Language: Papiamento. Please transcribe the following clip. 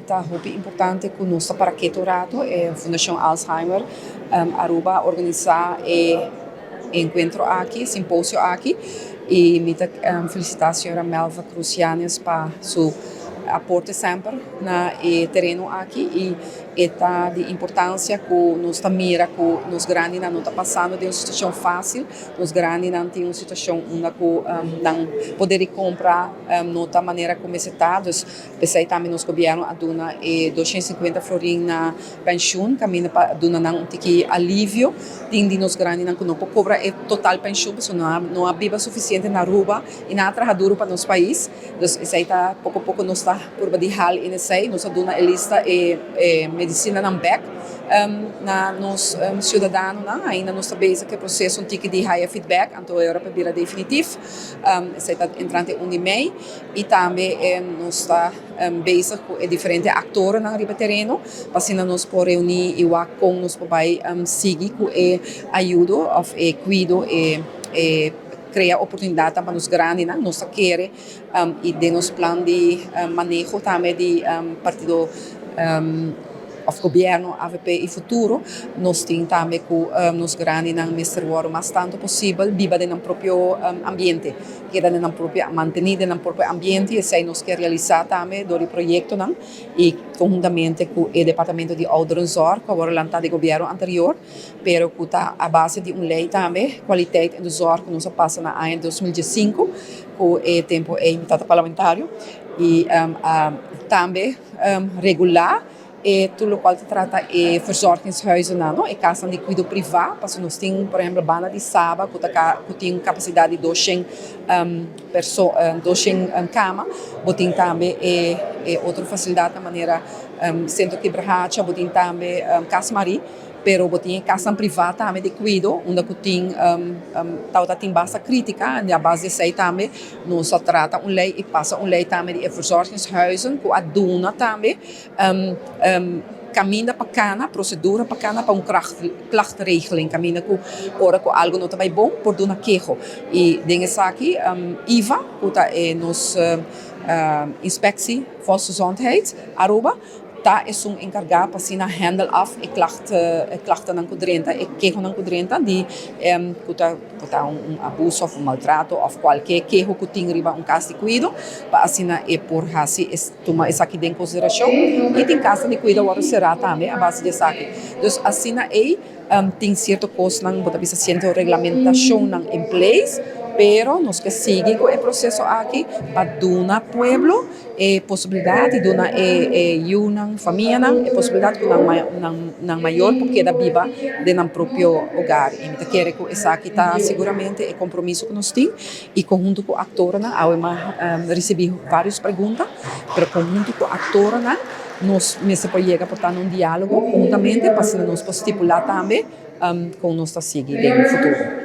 Ta hopi importante ku nos ta para keto rato. E Fundashon Alzheimer Aruba a organisa e enkuentro aki, simposio aki, i mi ta felisitá señora Melva Cruz Yanes pa su aporte semper na e tereno aki. I e ta di importansia ku nos ta mira ku nos grandinan no ta pasando den un situashon fásil. Nos grandinan tin un situashon unda ku nan poder di kompra no ta manera ku mester ta. Dus p'esei tambe nos gobièrnu a duna e 250 florin na penshun kaminda pa duna nan un tiki alivio. Tin di nos grandinan ku no por kobra e total penshun pasobra no a biba sufisiente na Aruba i nan a traha duru pa nos pais. Dus esei ta poko poko nos ta purba di hal in esei. Nos a duna e lista e medisinanan bèk na nos siudadanonan. Ainda nos ta bezig ku e proseso un tiki di haya feedback, anto e ora pa bira definitif. Esei ta entrante 1 di mei. I tambe nos ta bezig ku e diferente aktornan riba tereno pa asina nos por reuní i wak kon nos por bai sigui ku e ayudo òf e kuido, e krea oportunidatnan pa nos grandinan. Nos ta kere i den nos plan di maneho tambe di partido òf gobièrnu avp i Futuro, nos tin tambe ku nos grandinan mester wòrdu mas tantu posibel biba den nan propio ambiente, keda den nan propio, mantení den nan propio ambiente, i esei nos ke realisá tambe dor di proyektonan i konhuntamente ku e departamento di ouderenzorg ku a wòrdu lantá di gobièrnu anterior, pero ku ta a base di un lei tambe, Kwaliteit in de Zorg, ku nos a pasa na aña 2015, ku e tempu ei mi tata parlamentario, i a tambe regulá e tur lokual ta trata e verzorgingshuizennan, no, e kasnan di kuido privá, pasobra nos tin por ehempel banda di Saba ku ta ku tin kapasidat di 200 perso 200 kama, bo tin tambe e e otro fasilidatnan manera Sentro Kibrahacha, bo tin tambe Kas Marie. Pero bo tin e kasnan privá tambe di kuido unda ku tin tabata tin basta krítika i a base di esei tambe nos a trata un lei i pasa un lei tambe di e verzorgingshuizen ku a duna tambe kaminda pa kana, prosedura pa kana pa un klachtregeling kaminda ku ora ku algu no ta bai bon por duna keho. I den esaki IVA ku ta e nos Inspectie Volksgezondheid Aruba ta esun enkargá pa asina handle af e klacht e klachtanan ku drenta, e kehonan ku drenta di ku ta ku ta un abuso òf un maltrato òf kualke keho ku tin riba un kas di kuido pa asina e por hasi e tuma esaki den konsiderashon i tin kasnan di kuido a wòrdu será tambe a base di esaki. Dus asina ei tin sierto kosnan bo ta bisa sierto reglamentashonnan in place pero nos ke sigui ku e proseso aki pa duna pueblo e posibilidat di duna e yunan, famianan e posibilidat ku nan mayor por keda biba den nan propio hogar. I mi ta kere ku esaki ta siguramente e kompromiso ku nos tin i konhunto ku aktornan, awe mi a risibí vários pregunta, pero konhunto ku aktornan nos mester por yega por ta na un diálogo konhuntamente pa asina nos por stipulá tambe kon nos ta sigui den futuro.